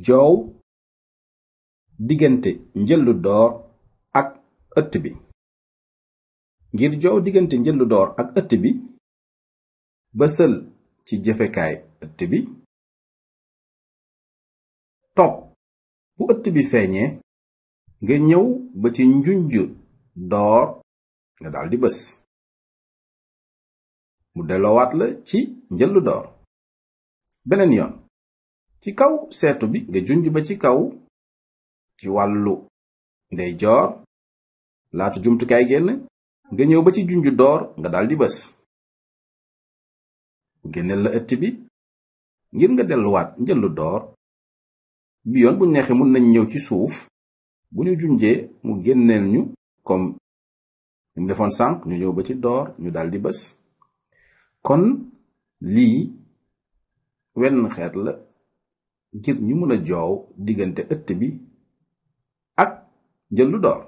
joow diggante njëllu door ak ëtt bi. ngir joow diggante njëllu door ak ëtt bi, bësal ci jëfekaay ëtt bi. topp bu ëtt bi feeñee, nga ñëw ba ci njunj door nga daldi bës. mu delloowaat la ci njëllu door. beneen yoon, ci kaw seetu bi nga junj ba ci kaw ci wàllu ndeyjoor laatu jumtukaay génn, nga ñëw ba ci junj door nga daldi bës. mu génneel la ëtt bi. ngir nga delluwaat njëllu door, bi yoon bu neexee mën nañ ñëw ci suuf, bu ñu junjee mu génneel ñu comme ñu defoon sànq, ñu ñëw ba ci door ñu daldi bës. kon lii wenn xeet la ngir ñu mën a joow diggante ëtt bi ak njëllu door.